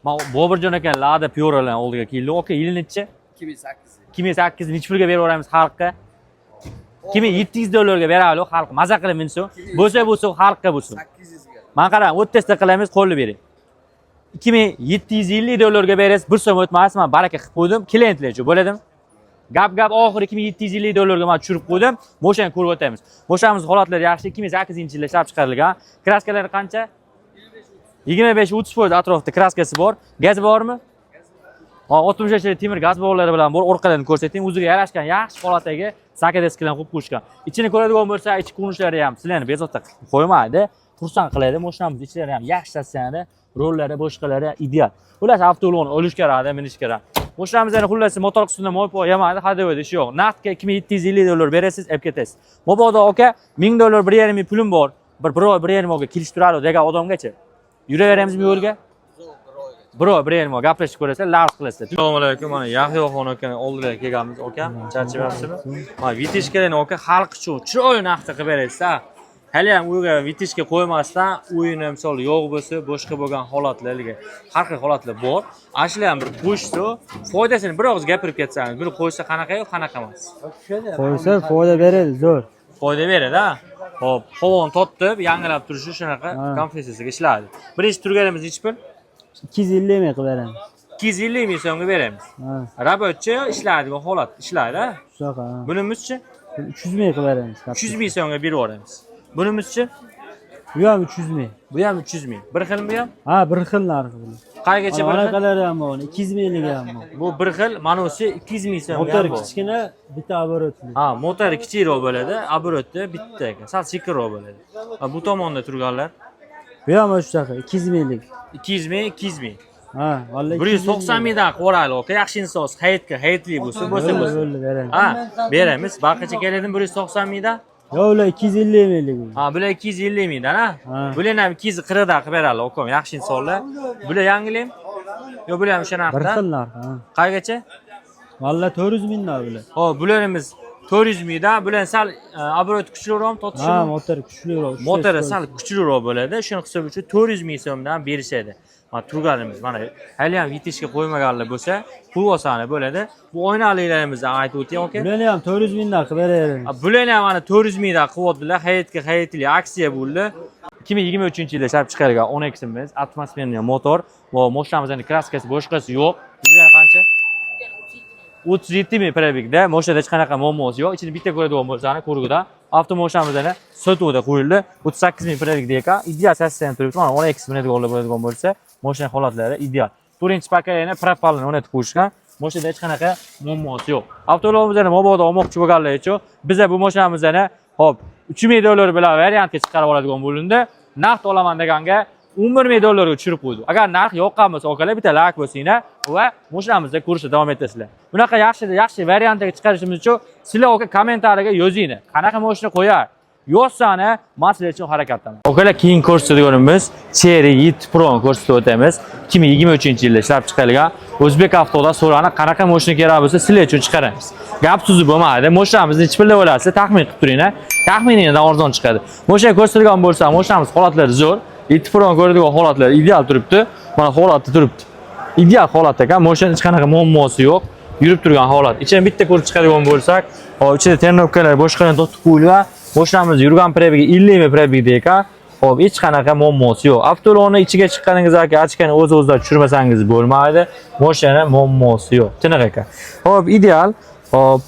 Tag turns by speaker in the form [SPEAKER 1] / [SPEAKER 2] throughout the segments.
[SPEAKER 1] Man Boburjon aka Lada Prioralarni oldiga keldi. Aka, yili nechi?
[SPEAKER 2] 2008.
[SPEAKER 1] 2008. Nechi pulga berib yuboramiz xalqqa? 2700 dollarga beraylik, xalq maza qilib minsin. Bo'lsa bo'lsin, xalqqa bo'lsin.
[SPEAKER 2] 800 ga.
[SPEAKER 1] Man qarang, o'rtasida qilamiz, qo'lni bering. 2750 dollarga berasiz, bir so'm o'tmas, man baraka qilib qo'ydim. Klientlar uchun bo'ladimi? Gap gap oxiri 2750 dollarga man tushirib qo'ydim. Moshinani ko'rib o'tamiz. Moshinamiz holatlari yaxshi, 2008-yilda ishlab chiqarilgan. Kraskalari qancha? 25-30% atrofida kraskasi bor. Gaz bormi? Ha, 65 temir gaz bog'lari bilan bor. Orqalarini ko'rsating. O'ziga yarashgan yaxshi holatdagi sakadeskalarni qo'yib qo'yishgan. Ichini ko'radigan bo'lsa, ichki ko'rinishlari ham sizlarni bezovta qilib qo'ymaydi. Xursand qiladi. Mashinamiz ichlari ham yaxshi sotsiyanada, rollari, boshqalari ideal. Xullas, avtoulon olish kerak, minish kerak. Mashinamizni xullas motor qismida moy yemaydi, ходовой da ishi yo'q. Naqdga 2750 dollar berasiz, olib ketasiz. Mabodo aka 1000 dollar, 1,5 ming pulim bor. Bir oy, 1,5 oyga kelishtiradi degan odamgacha. Yuraveramizmi yo'lga?
[SPEAKER 2] Bir oygacha.
[SPEAKER 1] Bir oy, 1,5 oy gaplashib ko'rasizlar, larz qilasizlar. Assalomu alaykum. Mana Yahyoxon akani oldiga kelganmiz, aka. Charchamayapsizmi? Mana Vitishkalarni, aka, xalq uchun chiroyli narxda qilib berasiz, ha. Hali ham uyga Vitishka qo'ymasdan, uyini misol yo'q bo'lsa, boshqa bo'lgan holatlarga har xil holatlar bor. Ana shular ham bir qo'shsa, foydasini bir og'iz gapirib ketsangiz, buni qo'ysa qanaqa yo'q, qanaqa emas.
[SPEAKER 3] Qo'ysa foyda beradi, zo'r.
[SPEAKER 1] Foyda beradi, ha. Xo'p, havoni tortib, yangilab turishi shunaqa kompressiyasiga ishlaydi. Birinchi turganimiz nechi pul?
[SPEAKER 3] 250 ming qilib beramiz.
[SPEAKER 1] 250 ming so'mga beramiz.
[SPEAKER 3] Ha,
[SPEAKER 1] Рабочий ishlaydigan holat ishlaydi, ha?
[SPEAKER 3] Shunaqa. Ha.
[SPEAKER 1] Bunimizchi?
[SPEAKER 3] 300 ming qilib beramiz.
[SPEAKER 1] 300 ming so'mga berib yuboramiz. Bunimizchi?
[SPEAKER 3] Bu ham 300 ming.
[SPEAKER 1] Bu ham 300 ming. Bir xilmi bu ham?
[SPEAKER 3] Ha, bir xil narxi bular.
[SPEAKER 1] Qayergacha bir xil?
[SPEAKER 3] Anaqalari ham bor, 200 mingligi ham bor.
[SPEAKER 1] Bu bir xil, manusi 200 ming so'mga
[SPEAKER 3] Motor
[SPEAKER 1] ham bor.
[SPEAKER 3] Kichkina, bitta оборот li.
[SPEAKER 1] Ha, motori kichikroq bo'ladi, оборот i bitta ekan, sal sekinroq bo'ladi. Ha, bu tomonda turganlar?
[SPEAKER 3] Bu ham shunaqa, 200 minglik.
[SPEAKER 1] 200 ming, 200 ming.
[SPEAKER 3] Ha, vallahi.
[SPEAKER 1] 190 mingdan qilib yuboraylik, aka, yaxshi inson, hayitga, hayitli bo'lsin, bo'lsa
[SPEAKER 3] Bo'ldi,
[SPEAKER 1] bo'lsin.
[SPEAKER 3] bo'ldi, beramiz.
[SPEAKER 1] Ha, beramiz. Barqacha keladimi 190 mingdan?
[SPEAKER 3] Yo'q, ular 250 minglik.
[SPEAKER 1] Ha, bular 250 mingdan, ha?
[SPEAKER 3] Ha.
[SPEAKER 1] Bularni ham 240 dan qilib beradi, akam, yaxshi insonlar. Bular yangilaymi? Yo'q, bular ham o'sha
[SPEAKER 3] Bir
[SPEAKER 1] narxda.
[SPEAKER 3] xil narx, ha.
[SPEAKER 1] Qayergacha?
[SPEAKER 3] Vallahi 400 mingdan bular.
[SPEAKER 1] Hop, bularimiz 400 mingdan, bular sal оборот kuchliroq tortishi.
[SPEAKER 3] Ha, motor kuchliroq.
[SPEAKER 1] Motori sal kuchliroq bo'ladi. Shuni hisobi uchun 400 ming so'mdan berishadi. Mana turganimiz, mana hali ham yetishga qo'ymaganlar bo'lsa, pul olsani bo'ladi. Bu oynalilarimizni aytib o'ting, aka.
[SPEAKER 3] Bularni ham 400 mingdan qilib beramiz.
[SPEAKER 1] Ha, bularni ham mana 400 mingdan qilyaptilar. Hayitga hayitli aksiya bo'ldi. 2023-yilda ishlab chiqarilgan Onex'imiz, атмосферный motor va mashinamizning kraskasi, boshqasi yo'q. Bizga qancha? 37 ming пробег da, mashinada hech qanaqa muammosi yo'q. Ichini bitta ko'radigan bo'lsangiz, ko'rguda avtomashinamizni sotuvda qo'yildi. 38 ming пробег da ekan. Ideal состояние turibdi. Mana Onex minadiganlar bo'ladigan bo'lsa, mashina holatlari ideal. To'rtinchi поколение propalni o'rnatib qo'yishgan. Mashinada hech qanaqa muammosi yo'q. Avtolovimizni mabodo olmoqchi bo'lganlar uchun biza bu mashinamizni, hop, 3 ming dollar bilan variantga chiqarib oladigan bo'lindi. Naqd olaman deganga 11 ming dollarga tushirib qo'ydi. Agar narx yoqqan bo'lsa, okalar, bitta layk bosinglar va mashinamizni ko'rishda davom etasizlar. Bunaqa yaxshi yaxshi variantga chiqarishimiz uchun sizlar, aka, kommentariyaga yozinglar. Qanaqa mashina qo'yar? Yozsani, man sizlar uchun harakatdaman. Okalar, keyin ko'rsatadiganimiz Chery 7 Pro ko'rsatib o'tamiz. 2023-yilda ishlab chiqarilgan. O'zbek Avtoda so'rani qanaqa mashina kerak bo'lsa, sizlar uchun chiqaramiz. Gap so'zi bo'lmaydi. Mashinamizni nechi pulda bo'lasiz, taxmin qilib turinglar. Taxminingizdan arzon chiqadi. Mashina ko'rsatilgan bo'lsa, mashinamiz holatlari zo'r. 7 Pro ko'radigan holatlar ideal turibdi. Mana holatda turibdi. Ideal holatda ekan. Mashina hech qanaqa muammosi yo'q. Yurib turgan holat. Ichini bitta ko'rib chiqadigan bo'lsak, hop, ichida ternovkalar, boshqalar tortib qo'yilgan. Mashinamiz yurgan пробег i 50 ming пробег da ekan. Hop, hech qanaqa muammosi yo'q. Avtolovni ichiga chiqqaningizda aka, ochkani o'z-o'zidan tushirmasangiz bo'lmaydi. Mashina muammosi yo'q. Tiniq ekan. Hop, ideal. Hop,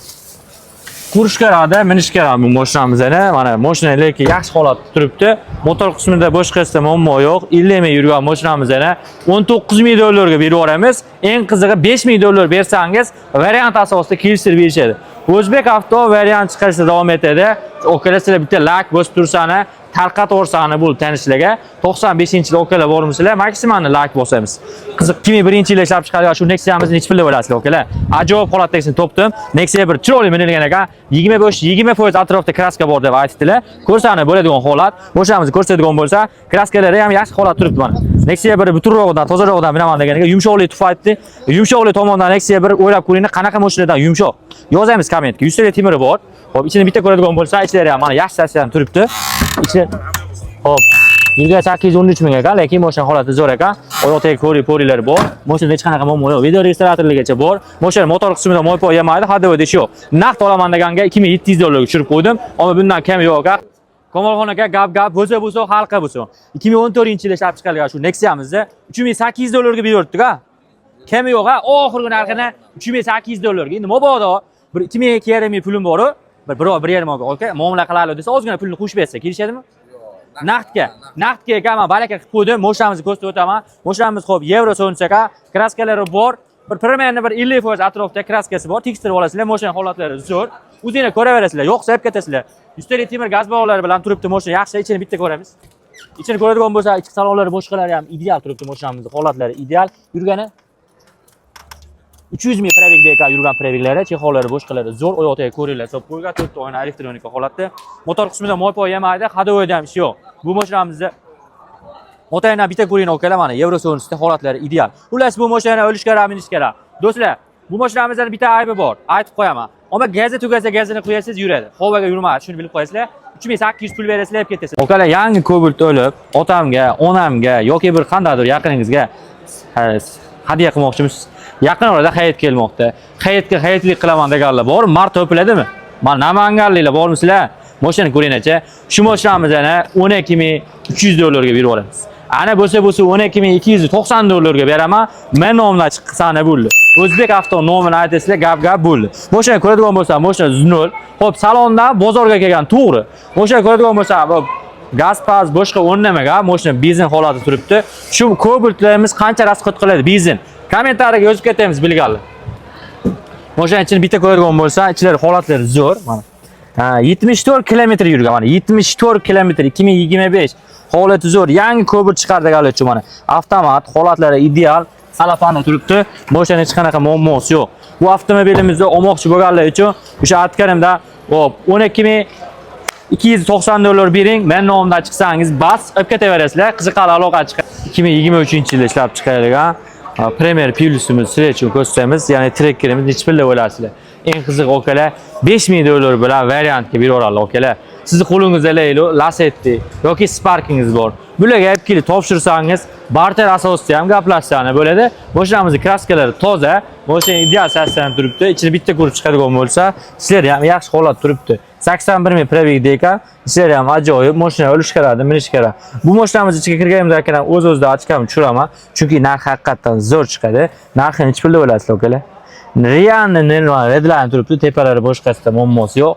[SPEAKER 1] qurish kerakda, minish kerak bu mashinamizni. Mana mashina lekin yaxshi holatda turibdi. Motor qismida boshqasida muammo yo'q. 50 ming yurgan mashinamizni 19 ming dollarga berib yuboramiz. Eng qizig'i, 5 ming dollar bersangiz, variant asosida kelishtirib berishadi. O'zbek Avto variant chiqarishda davom etadi. Okalar, sizlar bitta layk bosib tursani, tarqataversani bu tanishlarga. 95-yil okalar bormisizlar, maksimalni layk bosamiz. Qiziq, 2001-yilda ishlab chiqarilgan shu Nexia'mizni nechi pulda bo'lasizlar, okalar? Ajoyib holatdagisini topdim. Nexia bir chiroyli minilgan ekan. 25 20% atrofda kraska bor deb aytdilar. Ko'rsani bo'ladigan holat. O'shamizni ko'rsatadigan bo'lsa, kraskalari ham yaxshi holat turibdi mana. Nexia bir butunrog'idan, tozarog'idan minaman deganiga yumshoqlik tufayli, yumshoqlik tomondan Nexia bir o'ylab ko'ringlar, qanaqa mashinadan yumshoq. Yozamiz kommentga. 100 ta temiri bor. Hop, ichini bitta ko'radigan bo'lsa, ichlari ham mana yaxshi tasvirlanib turibdi. Ichi. Hop. Yurgan 813 ming ekan, lekin mashina holati zo'r ekan. Oyoqdagi ko'ri po'rilar bor. Mashinada hech qanaqa muammo yo'q. Video registratorligacha bor. Mashina motor qismida moy-poy yemaydi, ходовой ishi yo'q. Naqd olaman deganga 2700 dollarga tushirib qo'ydim. Ammo bundan kami yo'q aka. Kamolxon aka, gap gap bo'lsa bo'lsa, halqa bo'lsa. 2014-yilda ishlab chiqarilgan shu Nexia'mizni 3800 dollarga berib ha. Kami yo'q ha. Oxirgi narxini 3800 dollarga. Endi mabodo bir 2200 ming pulim bor, bir oy, 1,5 oyga aka muomala qilaylik desa, ozgina pulni qo'shib bersa, kelishadimi? Naqdga. Naqdga aka, man baraka qilib qo'ydim. Moshinamizni ko'rsatib o'taman. Moshinamiz xo'p, yevro 10 aka, краска lari bor. Bir примерно bir 50% atrofida краска si bor. Tekshirib olasizlar, mashina holatlari zo'r. O'zinglar ko'raverasizlar, yo'qsa olib ketasizlar. Yuztalik temir gaz bog'lari bilan turibdi mashina, yaxshi, ichini bitta ko'ramiz. Ichini ko'radigan bo'lsa, ichki salonlari boshqalari ham ideal turibdi mashinamizni holatlari ideal. Yurgani 300 ming пробег da ekan yurgan пробег lari, чехол lari boshqalari zo'r, oyoqdagi ko'ringlar hisob qo'ygan, to'rtta oyna elektronika holatda. Motor qismida moy-poy yemaydi, ходовой da ham ish yo'q. Bu mashinamizni motorini bitta ko'ring okalar, mana Yevro 10 holatlari ideal. Xullas, bu mashinani olish kerak, minish kerak. Do'stlar, bu mashinamizning bitta aybi bor, aytib qo'yaman. Ammo gazi tugasa gazini qo'yasiz, yuradi. Havoga yurmaydi, shuni bilib qo'yasizlar. 3800 pul berasizlar, olib ketasiz. Okalar, yangi Cobalt olib, otamga, onamga yoki bir qandaydir yaqiningizga hadya qilmoqchimisiz? Yaqin orada hayit kelmoqda. Hayitga hayitlik qilaman deganlar bor, mart to'piladimi? Mana namanganliklar bormisizlar? Mashinani ko'ringlarchi. Shu mashinamizni 12 300 dollarga berib yuboramiz. Ana bo'lsa bo'lsa 12 290 dollarga beraman. Men nomimdan chiqqani bo'ldi. O'zbek Avto nomini aytasizlar, gap gap bo'ldi. Mashina ko'radigan bo'lsa, mashina nol. Xo'p, salondan bozorga kelgan to'g'ri. Mashina ko'radigan bo'lsa, bu gaz paz boshqa o'rnamagan, mashina benzin holati turibdi. Shu Cobaltlarimiz qancha расход qiladi benzin? Kommentariyaga yozib ketamiz bilganlar. Mashina ichini bitta ko'radigan bo'lsa, ichlari holatlari zo'r. Mana. Ha, 74 kilometr yurgan mana 74 kilometr 2025 holati zo'r. Yangi Cobalt chiqardi uchun mana. Avtomat, holatlari ideal. Salafani turibdi. Mashina hech qanaqa muammosi yo'q. Bu avtomobilimizni olmoqchi bo'lganlar uchun o'sha aytganimda, hop, 12 290 dollar bering, men nomimdan chiqsangiz bas, olib ketaverasizlar. Qiziqarli aloqa chiqadi. 2023-yilda ishlab chiqarilgan Premier Plus'imiz sizlar uchun ko'rsatamiz. Ya'ni trekkerimiz necha pulda bo'lasizlar? Eng qiziq okalar, 5000 dollar bilan variantga beraveradi okalar. Sizni qo'lingizda Laylo, Lacetti yoki Sparkingiz bor. Bularga olib kelib topshirsangiz, barter asosida ham gaplashsani bo'ladi. Mashinamizning краска lari toza, mashina ideal состояние turibdi. Ichini bitta ko'rib chiqadigan bo'lsa, sizlar ham yaxshi holat turibdi. 81 ming пробег da ekan, sizlar ham ajoyib mashina olish kerak, minish kerak. Bu mashinamiz ichiga kirganimizda ekan o'z-o'zidan очка mni tushiraman, chunki narx haqiqatdan zo'r chiqadi. Narxini necha pulda bo'lasizlar akalar? Реально redlanib turibdi, tepalari boshqasida muammosi yo'q.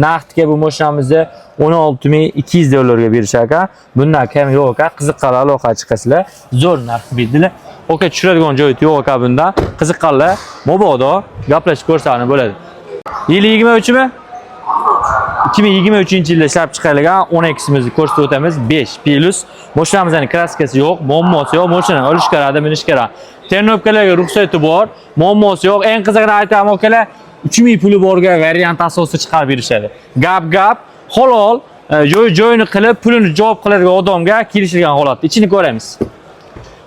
[SPEAKER 1] Naqdga bu mashinamizni 16 200 dollarga berish aka. Bundan kam yo'q aka. Qiziqqanlar aloqa chiqasizlar. Zo'r narx berdilar. Oka, tushiradigan joyi yo'q aka bundan. Qiziqqanlar mabodo gaplashib ko'rsani bo'ladi. Yili 23 mi? 2023 yilda ishlab chiqarilgan 10X'imizni ko'rsatib o'tamiz. 5 plus. Mashinamizning краска si yo'q, muammosi yo'q. Mashinani olish kerak, minish kerak. Тонировка larga ruxsati bor, muammosi yo'q. Eng qizig'ini aytaman akalar, 3000 puli borga variant asosida chiqarib berishadi. Gap gap, halol, joy joyini qilib, pulini javob qiladigan odamga kelishilgan holatda. Ichini ko'ramiz.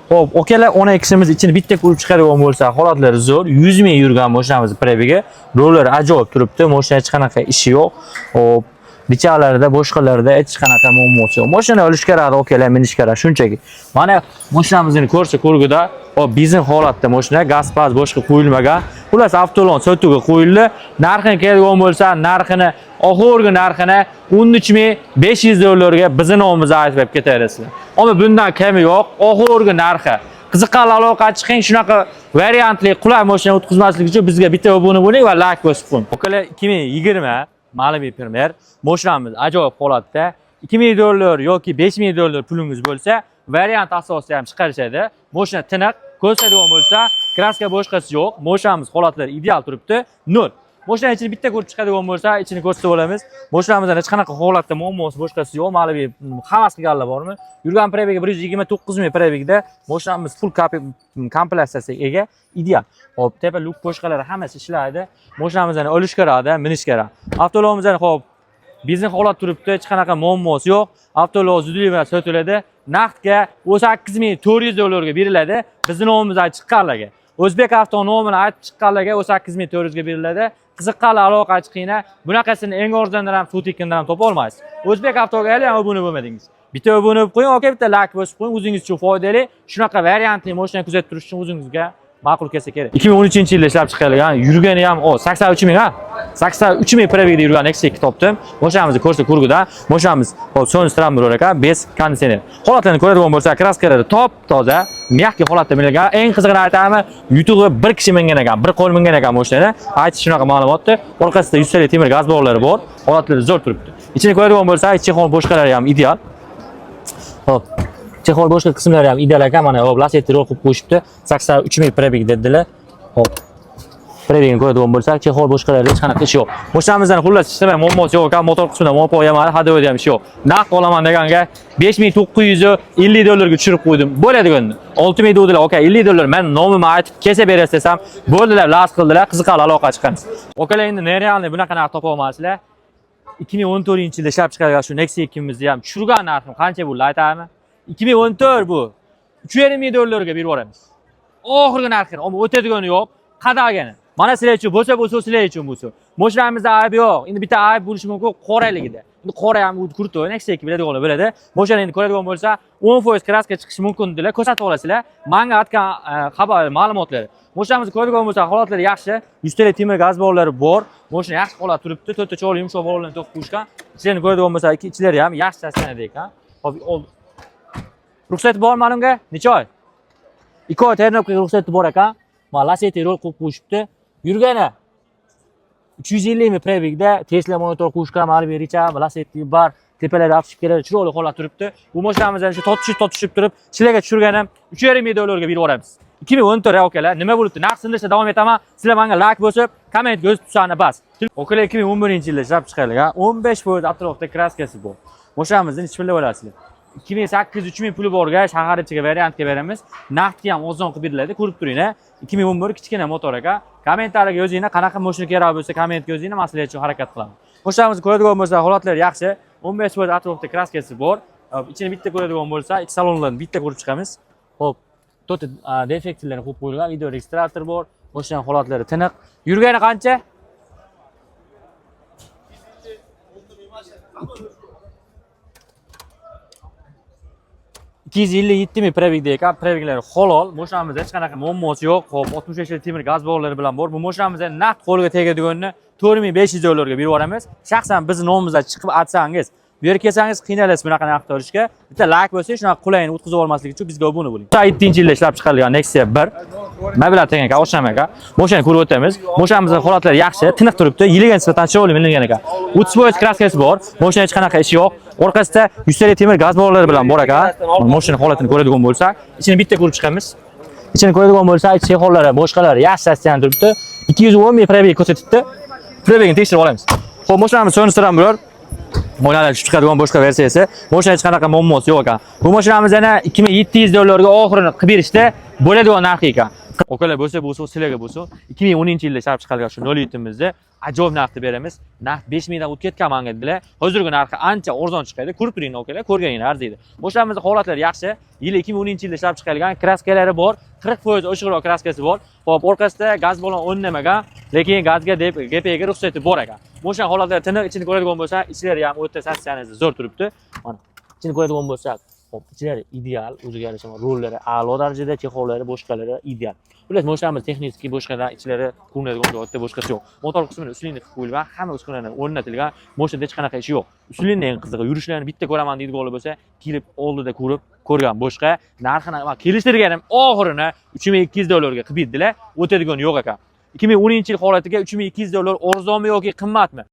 [SPEAKER 1] Xo'p, okalar, 10X'imiz ichini bitta ko'rib chiqadigan bo'lsa, holatlari zo'r. 100 ming yurgan mashinamiz пробег i. Rollar ajoyib turibdi. Mashina hech qanaqa ishi yo'q. Xo'p, bichalarida, boshqalarida hech qanaqa muammosi yo'q. Mashina olish kerak, okalar, minish kerak shunchaki. Mana mashinamizni ko'rsa ko'rgida, hop, benzin holatda mashina, gaz paz boshqa qo'yilmagan. Xullas, avtoulon sotuvga qo'yildi. Narxini keladigan bo'lsa, narxini oxirgi narxini 13 500 dollarga bizni nomimizni aytib berib ketaverasizlar. Ammo bundan kami yo'q, oxirgi narxi. Qiziqqanlar aloqa chiqing, shunaqa variantli qulay mashina o'tkazmaslik uchun bizga bitta obuna bo'ling va like bosib qo'ying. Okalar, 2020 Malibu Premier mashinamiz ajoyib holatda. 2000 dollar yoki 5000 dollar pulingiz bo'lsa, variant asosida ham chiqarishadi. Mashina tiniq, ko'rsatadigan bo'lsa, краска boshqasi yo'q. Mashinamiz holatlari ideal turibdi. Nol. Mashina ichini bitta ko'rib chiqadigan bo'lsa, ichini ko'rsatib olamiz. Mashinamizda hech qanaqa holatda muammosi boshqasi yo'q. Malibu havas qilganlar bormi? Yurgan пробег i 129 ming пробег da mashinamiz full komplektatsiyaga ega, ideal. Hop, tepa люк boshqalari hammasi ishlaydi. Mashinamizni olish kerakda, minish kerak. Avtoulovimizni hop, benzin holat turibdi, hech qanaqa muammosi yo'q. Avtoulov zudlik bilan sotiladi. Naqdga 18 400 dollarga beriladi. Bizni nomimizdan chiqqanlarga. O'zbek Avto nomini aytib chiqqanlarga 18 400 ga beriladi. Qiziqqanlar aloqa chiqinglar. Bunaqasini eng arzondan ham, Sutikindan ham topa olmaysiz. O'zbek Avtoga hali ham obuna bo'lmadingiz. Bitta obuna bo'lib qo'ying, aka, bitta like bosib qo'ying, o'zingiz uchun foydali. Shunaqa variantli mashina kuzatib turish uchun o'zingizga ma'qul kelsa kerak. 2013-yilda ishlab chiqarilgan, yurgani ham o 83 ming ha. 83 ming пробег da yurgan Nexia 2 topdim. Mashinamizni ko'rsa ko'rguda, mashinamiz hop so'nistram bo'lar ekan, без konditsioner. Holatini ko'radigan bo'lsak, краска lari top toza, мягкий holatda minilgan. Eng qizig'ini aytaman, yutug'i bir kishi mingan ekan, bir qo'l mingan ekan mashinani. Aytish shunaqa ma'lumotdi. Orqasida 100 talik temir gaz bog'lari bor. Holatlari zo'r turibdi. Ichini ko'radigan bo'lsak, чехол boshqalari ham ideal. Hop. Чехол boshqa qismlari ham ideal ekan. Mana hop, Lacetti rol qilib qo'yishibdi. 83 ming пробег dedilar. Hop. Пробег ini ko'radigan bo'lsak, чехол boshqalarida hech qanaqa ish yo'q. Mashinamizdan xullas hech nima muammosi yo'q ekan, motor qismida muammo yemadi, ходовой da ham ish yo'q. Naqd olaman deganga 5950 dollarga tushirib qo'ydim. Bo'ladi endi. 6000 dedilar, aka, 50 dollar men nomimni aytib kelsa berasiz desam, bo'ldilar, las qildilar, qiziqarli aloqa chiqamiz. Okalar, endi нереальный bunaqa narx topa olmaysizlar. 2014-yilda ishlab chiqarilgan shu Nexia 2mizni ham tushirgan narxim qancha bo'ldi aytaymi? 2014 bu. 3,5 ming dollarga berib yuboramiz. Oxirgi narxini, ammo o'tadigani yo'q, qadalgani. Mana sizlar uchun bo'lsa bo'lsa, sizlar uchun bo'lsa. Mashinamizda ayb yo'q. Endi bitta ayb bo'lishi mumkin qoraligida. Endi qora ham крутой, Nexia 2 biladiganlar biladi. Mashina endi ko'radigan bo'lsa, 10% краска chiqishi mumkin dedilar, ko'rsatib olasizlar. Manga aytgan xabar ma'lumotlari. Mashinamizni ko'radigan bo'lsa, holatlari yaxshi. 100 talik temir gaz bog'lari bor. Mashina yaxshi holat turibdi. To'rtta chiroyli yumshoq bog'larni to'qib qo'yishgan. Ichlarni ko'radigan bo'lsa, ikki ichlari ham yaxshi состояние da ekan. Hop, ruxsati bormi unga? Necha oy? 2 oy tayinlab ruxsati bor ekan. Mana Lacetti rol qo'yib qo'yishibdi. Yurgani 350 ming пробег da Tesla monitor qo'shgan, Malibu Richa, Lacetti bar, tepalarda olib chiqib keladi, chiroyli holat turibdi. Bu mashinamizni shu totishib totishib turib, sizlarga tushirganim 3,5 ming dollarga berib yuboramiz. 2014 akalar, nima bo'libdi? Narx sindirishda davom etaman. Sizlar menga like bosib, komment yozib tursanglar bas. Akalar, 2011-yilda ishlab chiqarilgan, 15% atrofda краска si bor. Mashinamizni necha pulda olasizlar? 2800 3000 puli borga shahar ichiga variantga beramiz. Naqdga ham ozon qilib beriladi. Ko'rib turing, a. 2011 kichkina motor aka. Kommentariyaga yozinglar, qanaqa mashina kerak bo'lsa kommentga yozinglar, man sizlar uchun harakat qilaman. Mashinamizni ko'radigan bo'lsa, holatlari yaxshi. 15% atrofda краска si bor. Hop, ichini bitta ko'radigan bo'lsa, ich salonlarni bitta ko'rib chiqamiz. Xo'p, to'rtta defektlarni qo'yib qo'yilgan, video registrator bor. Mashina holatlari tiniq. Yurgani qancha? 257 ming пробег da ekan, пробег lari halol. Mashinamizda hech qanaqa muammosi yo'q. Xo'p, 65 yil temir gaz bog'lari bilan bor. Bu mashinamizda naqd qo'lga tegadiganini 4500 dollarga berib yuboramiz. Shaxsan bizni nomimizdan chiqib aytsangiz, bu yerga kelsangiz qiynalasiz bunaqa narxda olishga. Bitta like bo'lsa, shunaqa qulayini o'tkazib olmaslik uchun bizga obuna bo'ling. 7-yilda ishlab chiqarilgan Nexia 1. Mablag' degan ekan, oshnam aka. Mashinani ko'rib o'tamiz. Mashinamizning holatlari yaxshi, tiniq turibdi. Yiliga nisbatan chiroyli minilgan ekan. 30% краска si bor. Mashina hech qanaqa ishi yo'q. Orqasida 100 talik temir gaz bog'lari bilan bor ekan. Mashina holatini ko'radigan bo'lsak, ichini bitta ko'rib chiqamiz. Ichini ko'radigan bo'lsak, ich чехол lari, boshqalari yaxshi состояние turibdi. 210 ming пробег ko'rsatibdi. Пробег ini tekshirib olamiz. Xo'p, mashinamiz so'nistram bo'lor. Mo'ynalar tushib chiqadigan boshqa versiyasi. Mashina hech qanaqa muammosi yo'q ekan. Bu mashinamiz yana 2700 dollarga oxirini qilib berishda bo'ladigan narxi ekan. Okalar bo'lsa bo'lsa, sizlarga bo'lsa, 2010-yilda ishlab chiqarilgan shu 07 imizni ajoyib narxda beramiz. Narx 5000 dan o'tib ketgan manga dedilar. Hozirgi narxi ancha arzon chiqadi. Ko'rib turing okalar, ko'rganinglar arziydi. Mashinamizning holatlari yaxshi. Yili 2010-yilda ishlab chiqarilgan, краска lari bor. 40% oshiqroq краска si bor. Xo'p, orqasida gaz balon o'rnamagan, lekin gazga deb GPga ruxsati bor ekan. Mashina holatlari tiniq, ichini ko'radigan bo'lsa, ichlari ham o'ta состояние si zo'r turibdi. Mana ichini ko'radigan bo'lsak, xo'p, ichlari ideal, o'ziga yarasha rollari a'lo darajada, чехол lari, boshqalari ideal. Xullas, mashinamiz texnik boshqadan ichlari ko'rinadigan joyda boshqasi yo'q. Motor qismini усиление qilib qo'yilgan, hamma uskunalar o'rnatilgan, mashinada hech qanaqa ishi yo'q. Усиление eng qizig'i, yurishlarni bitta ko'raman deydiganlar bo'lsa, kelib oldida ko'rib, ko'rgan boshqa narxini man kelishtirganim oxirini 3200 dollarga qilib berdilar, o'tadigan yo'q ekan. 2010-yil holatiga 3200 dollar arzonmi yoki qimmatmi?